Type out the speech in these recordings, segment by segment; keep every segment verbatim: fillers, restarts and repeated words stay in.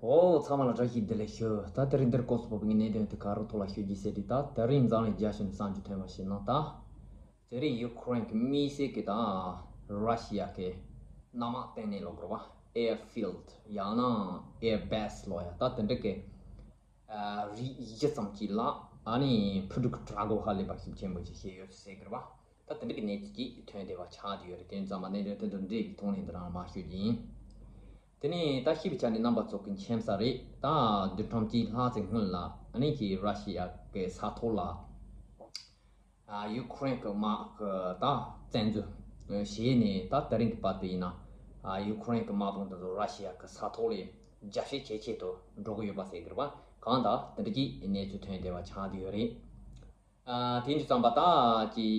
ཨོ། ཚང་མ་ལ་བཀྲ་ཤིས་བདེ་ལེགས་ཞུ། ད་དེ་རིང་འདིར་སྐོར་སུ་བབས་པའི་གནད་དོན་དེ་ག་རུ་ཐོག་ལ་ཤོད་ཀྱི་ཟེར་དུས། ད་དེ་རིང་འཛམ་གླིང་རྒྱ་ཤོད་ནས་གསར་འགྱུར་ཐོན་པ་ཞིག་ན། ད་དེ་རིང་ཡུ་ཁུ་རེན་གྱི་དམིགས་བསལ་གྱི་ད་ར་ཤི་ཡ་གི་གནམ་དམག་ལྟེ་གནས་ལོག་ར་བ། airfield ཡང་ན་air base ལོ་ཡ། ད་དེ་འདྲ་གི་ཨ་རིགས་བཞི་ཙམ་གྱི་ལ་ཨ་ནི་འཕུར་གྲུ་གི་དྲག་རྒོལ་ཧ་ལས་པ་ཤུགས་ཆེན་པོ་ཞིག་བྱས་ཡོད་ཟེར་གི་ར་བ། ད་དེ་འདྲ་གི་གནས་ཚུལ་ཅིག་ཐོན་བསྡད་པ་ཆགས་བསྡད་ཡོད་རེད། དེ་ཙམ་པ་གནད་དོན་དེ་དང་འབྲེལ་བའི་ཐོག་ནས་འདི་རང་མར་ཤོད་ཀྱི་ཡིན། དེ་ནས་ད་ཤེས་པའི་ཆ་ནས་རྣམ་པ་ཚོ་གི་མཁྱེན་གསལ་རེད། ད་བདུན་ཕྲག་གཅིག་ལྷག་ཙམ་སྔོན་ལ་ཨ་ནི་གི་ར་ཤི་ཡ་གི་ས་ཐོག་ལ་ཨ་ཡུ་ཁུ་རེན་གི་དམག་གི་ད་བཙན་འཛུལ་བྱས་ནས། ད་དེ་རིང་གི་བར་དུ་ཡིན་ན་ཨ་ཡུ་ཁུ་རེན་གི་དམག་དཔུང་དེ་ཚོ་ར་ཤི་ཡ་གི་ས་ཐོག་ལ་རྒྱ་སྐྱེད་ཇེ་ཆེ་དུ་འགྲོ་གི་ཡོད་པ་ཟེར་གི་རེད་པ། གང་ལྟར་དེ་འདྲ་གི་གནས་ཚུལ་ཐོན་བསྡད་པ་ཆགས་བསྡད་ཡོད་རེད། ཨ་དེ་འདྲ་ཙམ་པ་ད་ཀྱི་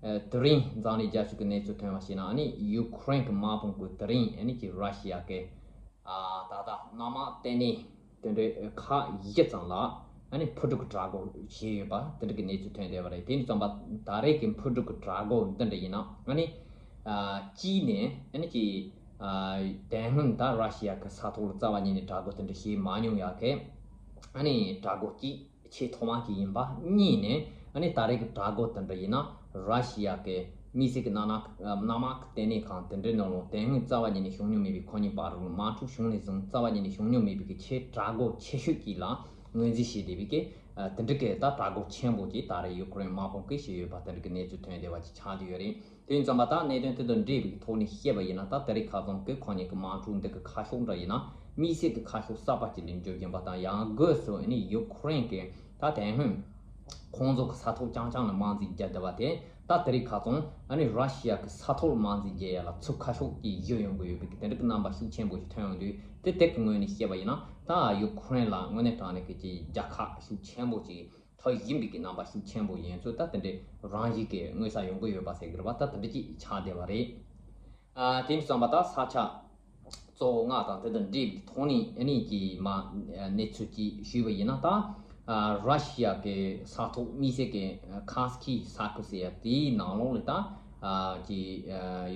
ཨ་དེ་རིང་འཛམ་གླིང་རྒྱ་ཤོད་ཀྱི་གནས་ཚུལ་ཐོན་པ་ཞིག་ན། ཨ་ནི་ཡུ་ཁུ་རེན་གྱི་དམག་དཔུང་གིས་དེ་རིང་ཨ་ནི་ཀྱི་ར་ཤི་ཡ་གི་ཨ་ད་ལྟ་གནམ་དམག་ལྟེ་གནས་དེ་འདྲའི་ཁག་བཞི་ཙམ་ལ་ཨ་ནི་འཕུར་གྲུ་གི་དྲག་རྒོལ་བྱས་ཡོད་པ་དེ་འདྲ་གི་གནས་ཚུལ་ཐོན་བསྡད་པ་རེད། དེ་འདྲ་ཙམ་པ་ད་རེས་ཀྱི་འཕུར་གྲུ་གི་དྲག་རྒོལ་འདི་འདྲ་ཡིན་ན། ཨ་ནི་ཨ་གཅིག་ནས་ཨ་ནི་ཀྱི་ཨ་དེ་སྔོན་ད་ར་ཤི་ཡ་གི་ས་ཐོག་ལ་རྩ་བ་ཉིད་ནས་དྲག་རྒོལ་དེ་འདྲ་བྱས་མ་མྱོང་ཡ་གི་ཨ་ནི་དྲག་རྒོལ་གཅིག་ཆེས་ཐོག་མ་གཅིག་ཡིན་པ། གཉིས་ནས་ཨ་ནི་ད་རེས་ཀྱི་དྲག་རྒོལ་དེ་འདྲ་ཡིན་ན་ར་ཤི་ཡ་གི་དམིགས་བསལ་གྱི་གནམ་ནག་གནམ་དམག་གི་ལྟེ་གནས་ཁང་དེ་འདྲའི་ནང་ལ་དེ་སྔོན་རྩ་བ་ཉིད་ནས་བྱུང་མྱོང་མེད་པའི། ཁོ་གཉིས་བར་ལ་དམག་འཁྲུག་བྱུང་ནས་བཟུང་རྩ་བ་ཉིད་ནས་བྱུང་མྱོང་མེད་པའི་གི་ཆེས་དྲག་རྒོལ་ཆེ་ཤོས་གཅིག་ལ་ངོས་འཛིན་བྱས་བསྡད་པའི་གི་ཨ་དེ་འདྲ་གི་ད་དྲག་རྒོལ་ཆེན་པོ་གཅིག་ད་རེས་ཡུ་ཁུ་རེན་དམག་དཔུང་གིས་བྱས་ཡོད་པ་དེ་འདྲ་གི་གནས་ཚུལ་ཐོན་བསྡད་པ་ཅིག་ཆགས་བསྡད་ཡོད་རེད། དེ་ཡིན་ཙམ་པ་ད་གནད་དོན་དེ་དང་འབྲེལ་བའི་ཐོག་ནས་བཤད་པ་ཡིན་ན། ད་དེ་རིང་ཁ་སང་གི་ཁོ་གཉིས་ཀྱི་དམག་འཁྲུག་འདི་གི་ཁ་ཕྱོགས་འདྲ་ཡིན་ན་དམིགས་བསལ་གྱི་ཁ་ཕྱོགས་གསར་པ་ཅིག་ལ་འགྱུར་བཞིན་པ་དང་། ཡང་སྒོས་སུ་ཨ་ནི་ཡུ་ཁུ་རེན་གྱི་ད་དེ་སྔོན་ཁོང་ཚོ་གི་ས་ཐོག་རྐྱང་རྐྱང་ལ་དམག་འཛིང་བརྒྱབ་བསྡད་པ་དེ། ད་དེ་རིང་ཁ་སང་ཨ་ནི་ར་ཤི་ཡ་གི་ས་ཐོག་ལ་དམག་འཛིང་བརྒྱབ་ཡ་ལ་ཚུར་ཁ་ཕྱོགས་ཀྱི་གཞི་ཡོང་གི་ཡོད་པའི་གི་དེ་འདྲ་གི་རྣམ་པ་ཤུགས་ཆེན་པོ་ཞིག་ཐོན་ཡོང་དུས། དེ་དེབ་ཀྱི་ངོས་ནས་བཤད་པ་ཡིན་ན། ད་ཡུ་ཁུ་རེན་ལ་དངོས་གནས་དྲང་གནས་ཀྱི་རྒྱལ་ཁ་ཤུགས་ཆེན་པོ་ཅིག་ཐོབ་བཞིན་པའི་གི་རྣམ་པ་ཤུགས་ཆེན་པོ་ཡིན་ཚུལ། ད་དེ་འདྲའི་རང་བཞིན་གྱི་མངོན་གསལ་ཡོང་གི་ཡོད་པ་ཟེར་གི་རེད་པ། ད་དེ་འདྲ་ཅིག་ཆགས་བསྡད་པ་རེད། ཨ་དེ་ཙམ་པ་ད་ས་ཆ་གཙོ་བོ་ལྔ་དང་དེ་དང་འབྲེལ་བའི་ཐོག་ནས་ཨ་ནི་ཀྱི་མ་གནས་ཚུལ་ཅིག་ཞུས་པ་ཡིན་ན། ད་ཨ་ར་ཤི་ཡ་གི་ས་ཐོག་དམིགས་བསལ་གྱི་ཁ་སི་ཁི་ས་ཁུལ་ཟེར་ཡ་དེའི་ནང་ལོགས་ལ་ད་ཨ་ཀྱི་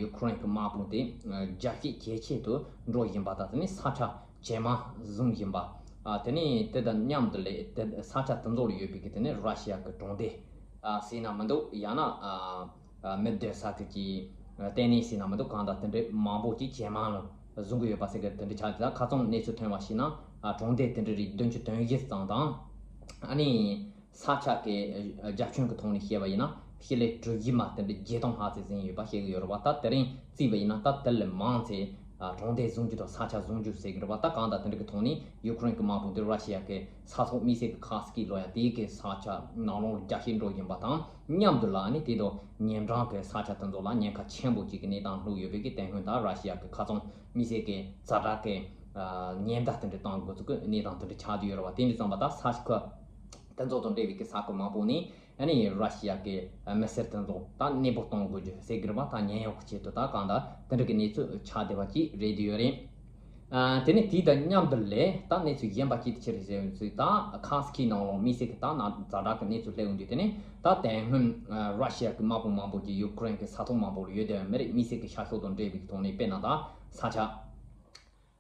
ཡུ་ཁུ་རེན་གྱི་དམག་དཔུང་དེ་རྒྱ་སྐྱེད་ཇེ་ཆེ་དུ་འགྲོ་བཞིན་པ་དང་། དེ་ནས་ས་ཆ་ཇེ་མང་བཟུང་བཞིན་པ། ཨ་དེ་ནས་དེ་དང་མཉམ་དུ་ལས་དེ་ས་ཆ་དེ་ཚོ་ལ་ཡོད་པའི་གི་དེ་ནས་ར་ཤི་ཡ་གི་གྲོང་སྡེ་ཨ་ཟེར་ན་མི་འདུག་ཡང་ན་ཨ་ཨ་མི་སྡོད་ས་ཁུལ་གྱི་ལྟེ་གནས་ཟེར་ན་མི་འདུག་གང་ལྟར་དེ་འདྲའི་མང་པོ་ཅིག་ཇེ་མང་ལ་བཟུང་གི་ཡོད་པ་ཟེར་གི་དེ་འདྲ་ཆགས། ད་ཁ་སང་གནས་ཚུལ་ཐོན་པ་ཞིག་ན་ཨ་གྲོང་སྡེ་དེ་འདྲ་རིགས་བདུན་ཅུ་དོན་བཞི་ཙམ་དང་། ཨ་ནི་ས་ཆ་གི་རྒྱ་ཁྱོན་གྱི་ཐོག་ནས་བཤད་པ་ཡིན་ན་ཞི་ལི་གྲུ་བཞི་མ་དེ་འདྲ་བརྒྱད་སྟོང་ལྷག་ཙམ་ཟིན་ཡོད་པ་བཤད་ཀྱི་ཡོད་རེད་པ། ད་དེ་རིང་བརྩིས་པ་ཡིན་ན་ད་དེ་ལས་མང་ཙམ་ཨ་གྲོང་སྡེ་བཟུང་རྒྱུ་དང་ས་ཆ་བཟུང་རྒྱུ་ཟེར་གྱི་རེད་པ། ད་གང་ལྟར་དེ་འདྲ་གི་ཐོག་ནས་ཡུ་ཁུ་རེན་གྱི་དམག་དཔུང་དེ་ར་ཤི་ཡ་གི་ས་ཐོག་དམིགས་བསལ་གྱི་ཁ་སི་ཁི་ལོ་ཡ་དེའི་གི་ས་ཆ་ནང་ལོགས་ལ་རྒྱ་སྐྱེད་འགྲོ་བཞིན་པ་དང་མཉམ་དུ་ལ་ནི་དེ་དང་ཉེ་འགྲམ་གྱི་ས་ཆ་དེ་ཚོ་ལ་ཉེན་ཁ་ཆེན་པོ་ཅིག་གི་གནས་སྟངས་ལྷུང་ཡོད་པའི་གི་དེ་སྔོན་ད་ར་ཤི་ཡ་གི་ཁ་ཚང་དམིགས་བསལ་གྱི་ཛ་དྲག་གི་ཉེན་བརྡ་དེ་འདྲ་བཏང་དགོས་ཚུལ་གྱི་གནས་སྟངས་དེ་འདྲ་ཆགས་བསྡད་ཡོད་རེད་པ། དེ་འདྲ་ཙམ་པ་ད་ས་ཁུལ་དེ་ཚོ་དང་འབྲེལ་བའི་གི་ས་ཁུལ་མང་པོ་ནས་ཨ་ནི་ར་ཤི་ཡ་གི་མི་སེར་དེ་ཚོ་ད་གནས་སྤོ་གཏོང་དགོས་རྒྱུ་ཟེར་གི་རེད་པ། ད་ཉེན་གཡོལ་གྱི་ཆེད་དུ་ད་གང་ལྟར་དེ་འདྲ་གི་གནས་ཚུལ་ཆགས་བསྡད་པ་ཅིག་རེད་བསྡད་ཡོད་རེད། ཨ་དེ་ནས་དེ་དང་མཉམ་དུ་ལས་ད་གནས་ཚུལ་གཞན་པ་ཅིག་དེ་ཆི་རེད་ཟེར་ཡོང་དུས། ད་ཁ་སི་ཁི་ནང་ལོགས་དམིགས་བསལ་གྱི་ད་ན་ཛ་དྲག་གི་གནས་ཚུལ་སླེབས་ཡོང་དུས། དེ་ནས་ད་དེ་སྔོན་ཨ་ར་ཤི་ཡ་གི་དམག་དཔུང་མང་པོ་ཅིག་ཡུ་ཁུ་རེན་གྱི་ས་ཐོག་མང་པོ་ལ་ཡོད་བསྡད་པ་མི་རིགས་དམིགས་བསལ་གྱི་ཤར་ཕྱོགས་དང་འབྲེལ་བའི་ཐོག་ནས། དཔེར་ན་ད་ས་ཆ་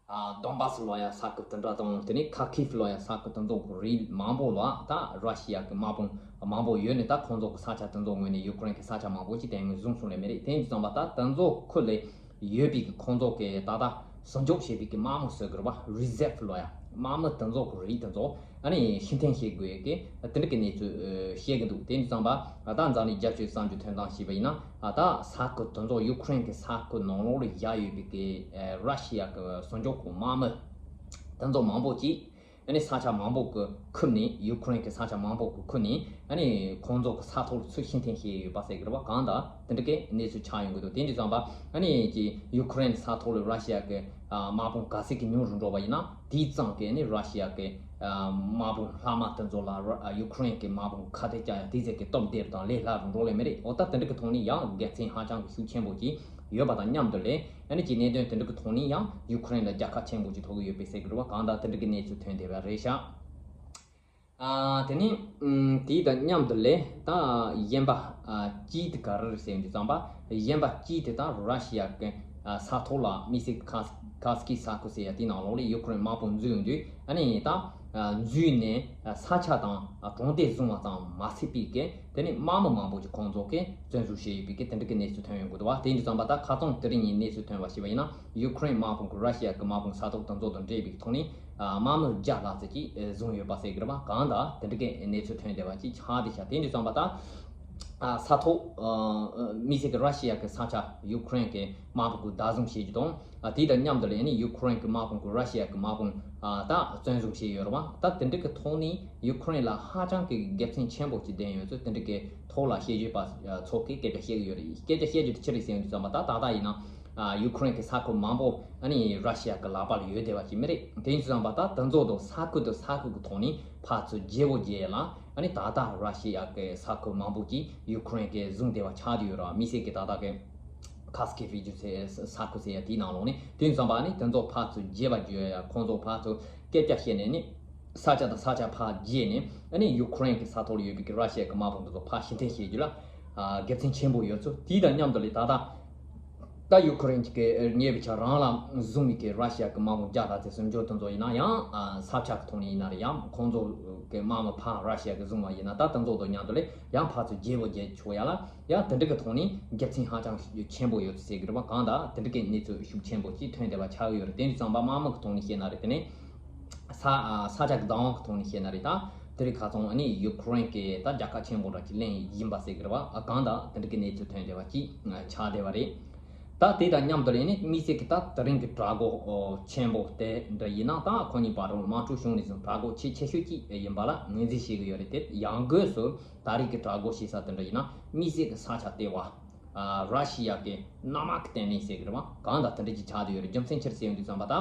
ཨ་དོན་བཱ་སི་ལོ་ཡ་ས་ཁུལ་དེ་འདྲ་དང་། དེ་ནས་ཁ་ཁིབ་ལོ་ཡ་ས་ཁུལ་དེ་ཚོ་གི་རིགས་མང་པོ་ལ་ད་ར་ཤི་ཡ་གི་དམག་དཔུང་མང་པོ་ཡོད་ནས། ད་ཁོང་ཚོ་གི་ས་ཆ་དེ་ཚོ་ངོས་ནས་ཡུ་ཁུ་རེན་གྱི་ས་ཆ་མང་པོ་ཅིག་དེ་སྔོན་བཟུང་སོང་ལེ་མི་རིགས། དེ་ཡིན་དུས་ཙམ་པ་ད་དེ་ཚོ་ཁུལ་ལ་ཡོད་པའི་གི་ཁོང་ཚོ་གི་ད་ལྟ་ཟུར་འཇོག་བྱས་པའི་གི་དམག་མི་ཟེར་གི་རེད་པ། རི་ཛེབ་ལོ་ཡ་དམག་མི་དེ་ཚོ་གི་རིགས་དེ་ཚོ་ཨ་ནི་ཕྱིར་འཐེན་བྱེད་དགོས་ཀྱི་དེ་འདྲ་གི་གནས་ཚུལ་ཨ་བཤད་གི་འདུག་དེ་ཡིན་དུས་ཙམ་པ་ད་འཛམ་གླིང་རྒྱ་ཆེའི་གསར་འགྱུར་ཐོན་སྟངས་བྱས་པ་ཡིན་ན། ཨ་ད་ས་ཁུལ་དེ་ཚོ་ཡུ་ཁུ་རེན་གྱི་ས་ཁུལ་ནང་ལོགས་ལ་བཞག་ཡོད་པའི་གི་ཨ་ར་ཤི་ཡ་གི་ཟུར་འཇོག་གི་དམག་མི་དེ་ཚོ་མང་པོ་ཅིག་ཨ་ནི་ས་ཆ་མང་པོ་གི་ཁུར་ནས། ཡུ་ཁུ་རེན་གྱི་ས་ཆ་མང་པོ་གི་ཁུར་ནས་ཨ་ནི་ཁོང་ཚོ་གི་ས་ཐོག་ལ་ཚུར་ཕྱིར་འཐེན་བྱས་ཡོད་པ་ཟེར་གི་རེད་པ། གང་ལྟར་དེ་འདྲ་གི་གནས་ཚུལ་ཆགས་ཡོང་གི་འདུག་དེ་འདྲ་ཙམ་པ་ཨ་ནི་ཀྱི་ཡུ་ཁུ་རེན་ས་ཐོག་ལ་ར་ཤི་ཡ་གི་ཨ་དམག་དཔུང་ག་ཚད་ཀྱི་ཉུང་རུ་འགྲོ་བ་ཡིན་ན། དེའི་ཙམ་གྱིས་ནི་ར་ཤི་ཡ་གི་ཨ་དམག་དཔུང་ལྷག་མ་དེ་ཚོ་ལ་ར་ཨ་ཡུ་ཁུ་རེན་གྱི་དམག་དཔུང་ཁ་གཏད་བཅག་ཡ་དེ་ཙམ་གྱིས་སྟབས་བདེ་རུ་དང་ལས་སླ་རུ་འགྲོ་ལེ་མི་རེད། འོ་ད་དེ་འདྲ་གི་ཐོག་ནས་ཡང་དགེ་མཚན་ཧ་ཅང་གི་ཤུགས་ཆེན་པོ་ཅིག་ཡོད་པ་དང་མཉམ་དུ་ལས། ཨ་ནི་ཀྱི་གནད་དོན་དེ་འདྲ་གི་ཐོག་ནས་ཡང་ཡུ་ཁུ་རེན་ལ་རྒྱལ་ཁ་ཆེན་པོ་ཅིག་ཐོབ་ཀྱི་ཡོད་པའི་ཟེར་གི་རེད་པ། གང་ལྟར་དེ་འདྲ་གི་གནས་ཚུལ་ཐོན་བསྡད་པ་རེད་ཤག་ཨ་དེ་ནས་ཨམ་དེ་དང་མཉམ་དུ་ལས་ད་གཞན་པ་ཨ་གཅིག་དེ་ག་རེ་རེད་ཟེར་དུས་ཙམ་པ། གཞན་པ་གཅིག་དེ་ད་ར་ཤི་ཡ་གི་ཨ་ས་ཐོག་ལ་དམིགས་བསལ་ཁ་སི་ ཁ་སི་ཀི་ས་ཁུལ་ཟེར་ཡ་དེའི་ནང་ལོགས་ལ་ཡུ་ཁུ་རེན་དམག་དཔུང་འཛུལ་ཡོང་དུས་ཨ་ནི་ད་འཛུལ་ནས་ས་ཆ་དང་གྲོང་སྡེ་བཟུང་བ་ཙམ་མ་ཟད་པའི་གི་དེ་ནས་དམག་མི་མང་པོ་ཅིག་ཁོང་ཚོ་གིས་བཙོན་བཟུང་བྱས་ཡོད་པའི་གི་དེ་འདྲ་གི་གནས་ཚུལ་ཐོན་ཡོང་གི་འདུག་བ། དེ་ཡིན་དུས་ཙམ་པ་ད་ཁ་སང་དེ་རིང་གི་གནས་ཚུལ་ཐོན་པ་ཞིག་བ་ཡིན་ན་ཡུ་ཁུ་རེན་དམག་དཔུང་གིས་ར་ཤི་ཡ་གི་དམག་དཔུང་ས་ཐོག་དེ་ཚོ་དང་འབྲེལ་བའི་ཐོག་ནས་དམག་མི་བརྒྱ་ལྷག་ཙམ་ཅིག་བཟུང་ཡོད་པ་ཟེར་གི་རེད་བ། གང་ལྟར་དེ་འདྲ་གི་གནས་ཚུལ་ཐོན་བསྡད་པ་ཅིག་ཆགས་བསྡད་ཤག་དེ་ཡིན་དུས་ཙམ་པ་ད། ས་ཐོག་དམིགས་བསལ་གྱི་ར་ཤི་ཡ་གི་ས་ཆ་ཡུ་ཁུ་རེན་གྱི་དམག་དཔུང་གིས་བདག་བཟུང་བྱེད་རྒྱུ་དང་། དེ་དང་མཉམ་དུ་ལ་ནི་ཡུ་ཁུ་རེན་གྱི་དམག་དཔུང་གིས་ར་ཤི་ཡ་གི་དམག་དཔུང་ད་བཙོན་བཟུང་བྱས་ཡོད་རེད་བ། ད་དེ་འདྲ་གི་ཐོག་ནས་ཡུ་ཁུ་རེན་ལ་ཧ་ཅང་གི་དགེ་མཚན་ཆེན་པོ་ཅིག་ལྡན་ཡོད་ཚུལ་དེ་འདྲ་གི་ཐོག་ལ་དཔྱད་བརྗོད་པ་ཚོ་གིས་སྐད་ཆ་བཤད་ཀྱི་ཡོད་རེད། སྐད་ཆ་བཤད་རྒྱུ་དེ་ཅི་རེད་ཟེར་ཡོང་དུས་ཙམ་པ་ད་ད་ལྟ་ཡིན་ན་ཡུ་ཁུ་རེན་གྱི་ས་ཁུལ་མང་པོ་ཨ་ནི་ར་ཤི་ཡ་གི་ལག་པ་ལ་ཡོད་བསྡད་པ་ཅིག་མ་རེད། དེ་ཡིན་དུས་ཙམ་པ་ད་དེ་ཚོ་དང་ས་ཁུལ་དང་ས་ཁུལ་གྱི་ཐོག་ནས་ཕར་ཚུར་བརྗེ་པོ་བརྗེ་ཡ་ལ། ཨ་ནི་ད་ལྟ་ར་ཤི་ཡ་གི་ས་ཁུལ་མང་པོ་ཅིག་ཡུ་ཁུ་རེན་གྱིས་བཟུང་བསྡད་པ་ཆགས་བསྡད་ཡོད་རེད། དམིགས་བསལ་གྱི་ད་ལྟ་གི་ཁ་སི་ཀི་རི་ཇན་ཟེར་ས་ཁུལ་ཟེར་ཡ་དེའི་ནང་ལོགས་ནས། དེ་ཡིན་ཙང་པ་ཨ་ནི་དེ་ཚོ་ཕར་ཚུར་བརྗེ་བ་བརྗོད་ཡ། ཁོང་ཚོ་ཕར་ཚུར་སྐད་ཆ་བཤད་ནས་ནི་ས་ཆ་དང་ས་ཆ་ཕར་བརྗེས་ནས་ཨ་ནི་ཡུ་ཁུ་རེན་གྱི་ས་ཐོག་ལ་ཡོད་པའི་གི་ར་ཤི་ཡ་གི་དམག་དཔུང་དེ་ཚོ་ཕར་ཕྱིར་འཐེན་བྱེད་རྒྱུ་ལ་དགེ་མཚན་ཆེན་པོ་ཡོད་ཚུལ། དེའི་དང་མཉམ་དུ་ལས་ད་ལྟ། ད་ཡུ་ཁུ་རེན་གྱི་ཉེ་བའི་ཆར་རང་ལ་བཟུང་བའི་གི་ར་ཤི་ཡ་གི་དམག་དཔུང་བརྒྱ་ལྷག་ཙམ་སུམ་ཅུ་དེ་ཚོ་ཡིན་ན་ཡང་ས་ཆ་གི་ཐོག་ནས་ཡིན་ན་རེད། ཡང་ཁོང་ཚོ་གི་དམག་མི་ཕར་ར་ཤི་ཡ་གི་བཟུང་བ་ཡིན་ན་ད་དེ་ཚོ་དང་མཉམ་དུ་ལས་ཡང་ཕར་ཚུར་བརྗེ་པོ་བརྗེ་ཆོག་ཡ་ལ་ཡང་དེ་འདྲ་གི་ཐོག་ནས་དགེ་མཚན་ཧ་ཅང་ཆེན་པོ་ཡོད་ཚུལ་ཟེར་གི་རེད་བ། གང་ལྟར་དེ་འདྲ་གི་གནས་ཚུལ་ཤུགས་ཆེན་པོ་ཅིག་ཐོན་བསྡད་པ་ཆགས་ཡོད་རེད། དེ་འདྲ་ཙམ་པ་དམག་མི་གི་ཐོག་ནས་བཤད་ན་རེད། དེ་ནས་ས་ས་ཆ་གི་བདག་དབང་གི་ཐོག་ནས་བཤད་ན་རེད། ད་དེ་རིང་ཁ་སང་ཨ་ནི་ཡུ་ཁུ་རེན་གྱི་ད་རྒྱལ་ཁ་ཆེན་པོ་འདྲ་ཅིག་ལེན་ཡིན་པ་ཟེར་གི་རེད་བ། གང་ལྟར་དེ་འདྲ་གི་གནས་ཚུལ་ཐོན་བསྡད་པ་ཅིག་ཆགས་བསྡད་པ་རེད། ད་དེ་དང་མཉམ་དུ་ལས་ནི་དམིགས་བསལ་གྱི་ད་དེ་རིང་གི་གྲོས་འགོ་ཆེན་པོ་དེ་འདྲ་ཡིན་ན་ད་ཁོ་གཉིས་བར་དུ་དམག་འཁྲུག་བྱུང་ནས་བཟུང་གྲོས་འགོ་ཆེས་ཆེ་ཤོས་ཅིག་ཡིན་པ་ལ་ངོས་འཛིན་བྱེད་ཀྱི་ཡོད་རེད། དེ་ཡང་སྒོས་སུ་ད་རེས་ཀྱི་གྲོས་འགོ་བྱེད་ས་དེ་འདྲ་ཡིན་ན་དམིགས་བསལ་གྱི་ས་ཆ་ལྟེ་བ་ར་ཤི་ཡ་གི་གནམ་དམག་གི་ལྟེ་གནས་ཟེར་གི་རེད་བ། གང་ལྟར་དེ་འདྲ་ཅིག་ཆགས་བསྡད་ཡོད་རེད། རྒྱུ་མཚན་ཅི་རེད་ཟེར་ཡོང་དུས་ཙམ་པ་ད་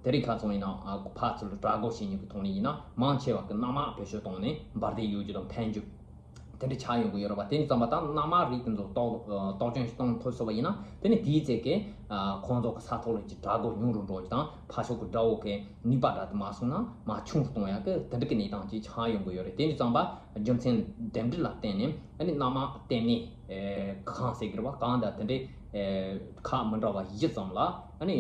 དེ་རིང་ཁ་སང་ཡིན་ན་ཕར་ཚུར་གྲོས་འགོ་བྱེད་མཁན་གྱི་ཐོག་ནས་ཡིན་ན་མང་ཆེ་བ་གི་གནམ་དམག་བེད་སྤྱོད་བཏང་ནས་འབར་མདེལ་གཡུག་རྒྱུ་དང་འཕེན་རྒྱུ། དེ་འདྲ་ཆགས་ཡོང་གི་ཡོད་རེད་པ། དེ་ཡིན་ཙམ་པ་ད་གནམ་དམག་རིགས་དེ་ཚོ་གཏོར་གཏོར་སྐྱོན་ཞིག་གཏོང་ཐུབ་སོང་བ་ཡིན་ན་དེ་ནི་དེའི་ཚེ་གི་ཁོང་ཚོ་གི་ས་ཐོག་ལ་ཅིག་དྲག་རྒོལ་ཉུང་རུ་འགྲོ་རྒྱུ་དང་ཕར་ཕྱོགས་ཀྱི་དགྲ་བོ་གི་ནུས་པ་འདྲ་དེ་མ་སོང་ན་མར་ཆུང་རུ་གཏོང་ཡག་གི་དེ་འདྲ་གི་གནས་སྟངས་ཅིག་ཆགས་ཡོང་གི་ཡོད་རེད། དེ་ཡིན་ཙམ་པ་རྒྱུ་མཚན་དེ་འདྲ་ལ་བརྟེན་ནས་ཨ་ནི་གནམ་དམག་ལྟེ་གནས་གང་ཟེར་གི་རེད་པ། གང་དང་དེ་འདྲའི་ཁག་མི་འདྲ་བ་བཞི་ཙམ་ལ་ཨ་ནི་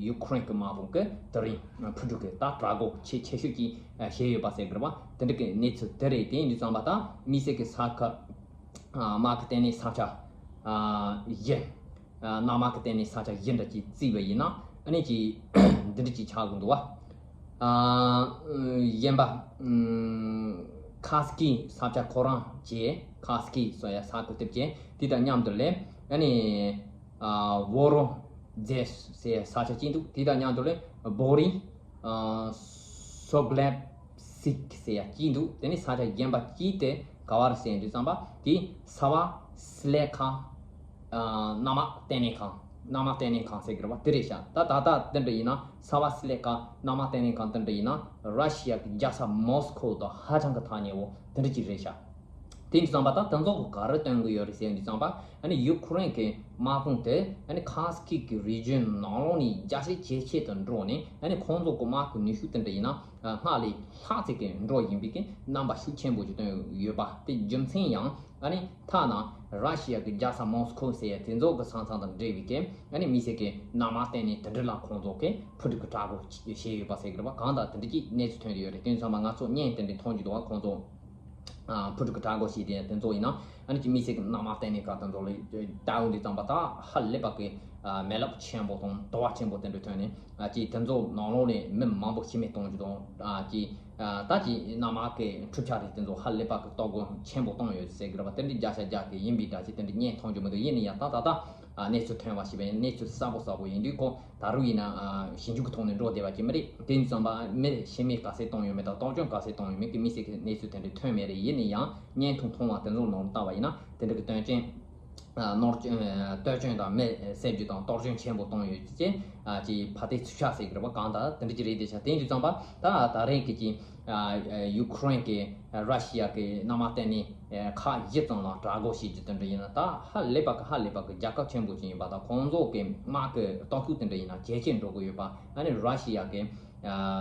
ཡུ་ཁུ་རེན་གི་དམག་དཔུང་གི་དེ་རིང་ཕུ་དཀྲུག་གི་ད་དྲག་རྒོལ་ཆེས་ཆེ་ཤོས་ཀྱི་བྱས་ཡོད་པ་ཟེར་གི་རེད་པ། དེ་འདྲ་གི་གནས་ཚུལ་དེ་རེད། དེ་ཡིན་དུས་ཙམ་པ་ད་དམིགས་བསལ་གི་ས་ཁུལ་དམག་གི་ལྟེ་གནས་ས་ཆ་བཞི། གནམ་དམག་གི་ལྟེ་གནས་ས་ཆ་བཞི་འདྲ་ཅིག་བརྩིས་པ་ཡིན་ན་ཨ་ནི་ཅིག་འདི་འདྲ་ཅིག་ཆགས་ཀྱི་འདུག་བ། གཞན་པ་ཁ་སི་ཀི་ས་ཆ་ཁོ་རང་བཅས། ཁ་སི་ཀི་ཟེར་ཡ་ས་ཁུལ་དེ་བཅས། དེ་དང་མཉམ་དུ་ལས་ཨ་ནི་ཨ་བོ་རོ་ཛེ་ཟེར་ས་ཆ་གཅིག་འདུག་དེ་དང་མཉམ་དུ་ལས་བོ་རི་ཨ་སོ་གླེབ་སིག་ཟེར་ཡ་གཅིག་འདུག་དེ་ནི་ས་ཆ་གཞན་པ་གཅིག་དེ་ག་བ་རེད་ཟེར་དུས་ཙམ་པ་དེ་ས་བ་སི་ལེ་ཁ་ཨ་གནམ་དམག་ལྟེ་གནས་ཁང་། གནམ་དམག་ལྟེ་གནས་ཁང་ཟེར་གི་རེད་པ། དེ་རེད་ཤག་ད་ད་ལྟ་དེ་འདྲ་ཡིན་ན་ས་བ་སི་ལེ་ཁ་གནམ་དམག་ལྟེ་གནས་ཁང་དེ་འདྲ་ཡིན་ན་ར་ཤི་ཡ་གི་རྒྱལ་ས་མོ་སི་ཁོ་དང་ཧ་ཅང་གི་ཐག་ཉེ་བོ་དེ་འདྲ་ཅིག་རེད་ཤག་དེ་ཡིན་དུས་ཙམ་པ་ད་དེ་ཚོ་གི་ག་རེ་སྟོན་གི་ཡོད་རེད་ཟེར་དུས་ཙམ་པ་ཨ་ནི་ཡུ་ཁུ་རེན་གི་དམག་དཔུང་དེ་ཨ་ནི་ཁ་སི་ཀི་གི་རི་ཇོན་ནང་ལོགས་ནས་རྒྱ་ཆེ་ཇེ་ཆེ་དུ་འགྲོ་ནས་ཨ་ནི་ཁོང་ཚོ་གི་དམག་གི་ནུས་ཤུགས་དེ་འདྲ་ཡིན་ན་སྔར་ལས་ལྷག་ཙམ་གི་འགྲོ་བཞིན་པའི་གི་རྣམ་པ་ཤུགས་ཆེན་པོ་ཞིག་སྟོན་ཡོད་པ་དེ་རྒྱུ་མཚན་ཡང་ཨ་ནི་ཐ་ན་ར་ཤི་ཡ་གི་རྒྱལ་ས་མོ་སི་ཁོ་ཟེར་ཡ་དེ་ཚོ་གི་ས་མཚམས་དང་འབྲེལ་བའི་གི་ཨ་ནི་དམིགས་བསལ་གི་གནམ་དམག་ལྟེ་གནས་དེ་འདྲ་ལ་ཁོང་ཚོ་གི་ཕུ་དཀྲུག་གི་དྲག་རྒོལ་བྱས་ཡོད་པ་ཟེར་གི་རེད་པ། གང་ལྟར་དེ་འདྲ་ཅིག་གནས་ཚུལ་ཐོན་གི་ཡོད་རེད། དེ་ཚང་མ་ང་ཚོ་བརྙན་དེ་འདྲ་མཐོང་རྒྱུ་འདུག་བ། ཁོང་ཚོ་ཨ་ཕུ་དཀྲུག་གི་དྲག་རྒོལ་བྱས་དེ་དེ་ཚོ་ཡིན་ན་ཨ་ནི་ཅིག་དམིགས་བསལ་གི་གནམ་དམག་ལྟེ་གནས་ཁག་དེ་ཚོ་ལ་ལྟ་འོང་དུས་ཙམ་པ་ད་ཧ་ལས་པ་གི་ཨ་མེ་རླབས་ཆེན་པོ་དང་དུ་བ་ཆེན་པོ་དེ་འདྲ་ཐོན་ནས་ཨ་ཅིག་དེ་ཚོ་ནང་ལོགས་ནས་མི་མང་པོ་ཤི་རྨས་གཏོང་རྒྱུ་དང་ཨ་ཅིག་ཨ་ད་ཅིག་གནམ་དམག་གི་འཕྲུལ་ཆས་རིགས་དེ་ཚོ་ཧ་ལས་པ་གི་གཏོར་རྒོལ་ཆེན་པོ་བཏང་ཡོད་ཟེར་གི་རེད་པ། དེ་འདྲའི་བརྒྱ་ཆ་བརྒྱ་གི་ཡིན་པའི་འདྲ་ཅིག་དེ་འདྲའི་བརྙན་མཐོང་རྒྱུ་མི་འདུག་ཡིན་ན་ཡང་ད་ད་ལྟ་ཨ་གནས་ཚུལ་ཐོན་པ་ཞིག་བས་གནས་ཚུལ་གསལ་པོ་གསལ་པོ་ཡིན་དུས་ཁོ་ད་རུང་ཡིན་ན་ཨ་ཞིབ་འཇུག་གི་ཐོག་ནས་འགྲོ་བསྡད་པ་ཅིག་མི་རེད། དེ་ཡིན་ཙང་མ་མི་ཤི་རྨས་ག་ཚད་བཏང་ཡོད་མེད་དང་གཏོར་སྐྱོན་ག་ཚད་བཏང་ཡོད་མེད་ཀྱི་དམིགས་བསལ་གྱི་གནས་ཚུལ་དེ་འདྲ་ཐོན་མེད་རེད། ཡིན་ན་ཡང་བརྙན་ཐུང་མཐོང་བ་དེ་ཚོ་ནང་ལ་བལྟ་བ་ཡིན་ན་དེ་འདྲ་གི་དོན་རྐྱེན་ཨ་ནོར་སྐྱོན་གཏོར་སྐྱོན་དང་མི་བསད་རྒྱུ་དང་གཏོར་སྐྱོན་ཆེན་པོ་བཏང་ཡོད་ཅེས་ཨ་ཅིག་ཕར་དེ་ཚུར་ཤ་ཟེར་གི་རེད་པ། གང་ལྟར་དེ་འདྲ་ཅིག་རེད་དེ་ཤ། དེ་ཡིན་དུས་ཙམ་པ་ད་ད་རེས་ཀྱི་ཅིག་ཨ་ཡུ་ཁུ་རེན་གྱི་ར་ཤི་ཡ་གི་གནམ་དམག་ལྟེ་གནས་ཁག་བཞི་ཙམ་ལ་དྲག་རྒོལ་བྱེད་རྒྱུ་དེ་འདྲ་ཡིན་ན་ད་ཧ་ལས་པ་གི་ཧ་ལས་པ་གི་རྒྱལ་ཁབ་ཆེན་པོ་ཅིག་ཡིན་པ་དང་ཁོང་ཚོ་གི་དམག་གི་སྟོབས་ཤུགས་དེ་འདྲ་ཡིན་ན་ཇེ་ཆེར་འགྲོ་གི་ཡོད་པ། ཨ་ནི་ར་ཤི་ཡ་གི་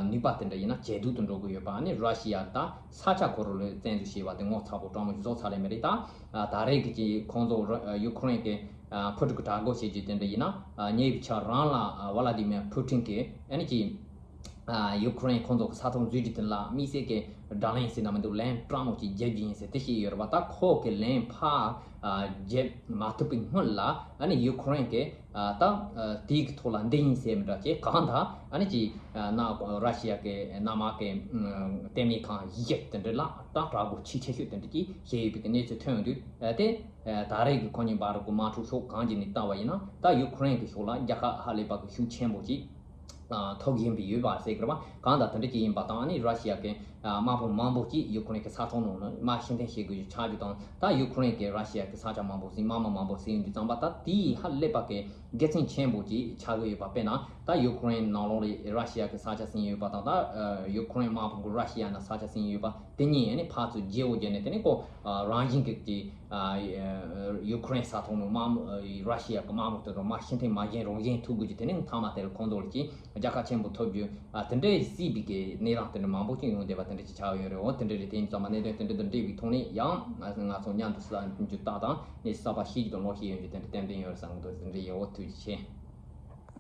ནུས་པ་དེ་འདྲ་ཡིན་ན་ཇེ་སྡུག་ཏུ་འགྲོ་གི་ཡོད་པ། ཨ་ནི་ར་ཤི་ཡ་ད་ས་ཆ་ཁོ་རང་ལ་བཙན་འཛུལ་བྱས་པ་དེ་ངོ་ཚ་པོ་སྤྲང་མོ་ཞིག་བཟོ་ཚར་ལེ་མེད་རེད། ད་ད་རེས་ཀྱི་ཅིག་ཁོང་ཚོ་ཡུ་ཁུ་རེན་གྱི་ ཕུ་ཀྲུག་གི་དྲག་རྒོལ་བྱེད་རྒྱུ་དེ་འདྲ་ཡིན་ན། ཉེ་བའི་ཆར་རང་ལ་ཝ་ལ་ཏི་མེར་ཕུ་ཀྲིན་གྱིས་ཨ་ནི་ཅིག་ཡུ་ཀེ་རེན་ཁོང་ཚོ་གི་ས་ཐོག་འཛུལ་རྒྱུ་དེ་ལ་དམིགས་བསལ་གྱི་དགྲ་ལན་ཟེར་ན་མི་འདུག་ལན་སྤྲང་མོ་ཅིག་རྒྱབ་རྒྱུ་ཡིན་ཟེར་དེ་བཤད་ཡོད་རེད་པ། ད་ཁོ་གི་ལན་ཕར་རྒྱབ་མ་ཐུབ་པའི་སྔོན་ལ་ཨ་ནི་ཡུ་ཀེ་རེན་གྱིས་ད་དེའི་གི་ཐོག་ལ་འདི་ཡིན་ཟེར་མི་འདྲ་ཅིག་གང་ལྟར་ཨ་ནི་ཅིག་ན་ར་ཤི་ཡ་གི་གནམ་དམག་གི་ལྟེ་གནས་ཁང་བཞི་དེ་འདྲ་ལ་ད་དྲག་རྒོལ་ཆེས་ཆེ་ཤོས་དེ་འདྲ་ཅིག་བྱས་ཡོད་པའི་གི་གནས་ཚུལ་ཐོན་ཡོང་དུས་དེ། ད་རེས་ཀྱི་ཁོ་གཉིས་བར་གྱི་དམག་འཁྲུག་ཕྱོགས་གང་ཅིག་ནས་བལྟས་པ་ཡིན་ན། ད་ཡུ་ཀེ་རེན་གྱི་ཕྱོགས་ལ་རྒྱལ་ཁ་ཧ་ལས་པ་གི་ཤུགས་ཆེན་པོ་ཅིག་ཐོབ་བཞིན་པ་ཡོད་པ་ཟེར་གི་རེད་པ། གང་ལྟར་དེ་འདྲ་ཅིག་ཡིན་པ་དང་ཨ་ནི་ར་ཤི་ཡ་གི་དམག་དཔུང་མང་པོ་ཅིག་ཡུ་ཀེ་རེན་གྱི་ས་ཐོག་ནང་ལ་དམག་ཕྱིར་འཐེན་བྱེད་དགོས་ཀྱི་ཆགས་རྒྱུ་དང་། ད་ཡུ་ཀེ་རེན་གྱིས་ར་ཤི་ཡ་གི་ས་ཆ་མང་པོ་ཟིན་དམག་མི་མང་པོ་ཟིན་ཡོང་དུས་ཙམ་པ། ད་དེའི་ཧ་ལས་པ་གི་དགེ་མཚན་ཆེན་པོ་ཅིག་ཆགས་ཀྱི་ཡོད་པ། དཔེར་ན་ད་ཡུ་ཀེ་རེན་ནང་ལོགས་ལ་ར་ཤི་ཡ་གི་ས་ཆ་ཟིན་ཡོད་པ་དང་། ད་ཡུ་ཀེ་རེན་དམག་དཔུང་གིས་ར་ཤི་ཡ་ནང་ས་ཆ་ཟིན་ཡོད་པ་དེ་གཉིས་ཨ་ནི་ཕར་ཚུར་བརྗེ་བོ་བརྒྱབ་ནས་དེ་ནི་ཁོ་རང་བཞིན་གྱི་ཡུ་ཀེ་རེན་ས་ཐོག་ནས་དམག་ར་ཤི་ཡ་གི་དམག་མི་དེ་ཚོ་དམག་ཕྱིར་འཐེན་མ་བྱས་རང་བཞིན་ཐུབ་དགོས་ཀྱི། དེ་ནི་མཐའ་མ་དེར་ཁོང་ཚོ་ལ་ཅིག་རྒྱལ་ཁ་ཆེན་པོ་ཐོབ་རྒྱུ་དེ་འདྲའི་སྲིད་པའི་གི་གནས་སྟངས་དེ་འདྲ་མང་པོ་ཅིག་ཡོང་བསྡད་པ་དེ་འདྲ་ཅིག་ཆགས་ཡོད་རེད། འོ་དེ་འདྲ་རེད། དེ་ཡིན་ཙང་མ་གནད་དོན་དེ་འདྲ་དང་འབྲེལ་བའི་ཐོག་ནས་ཡང་ང་ང་ཚོ་མཉམ་དུ་གསར་འགྱུར་ལྟ་དང་ནས་གསར་པ་ཤེས་རྒྱུ་དང་ཀློག་ཤེས་ཡོང་རྒྱུ་དེ་འདྲ་ཏན་ཏན་ཡོད་རེད་བསམ་གི་འདུག་དེ་འདྲ་ཡིན། འོ་ཐུགས་རྗེ་ཆེ།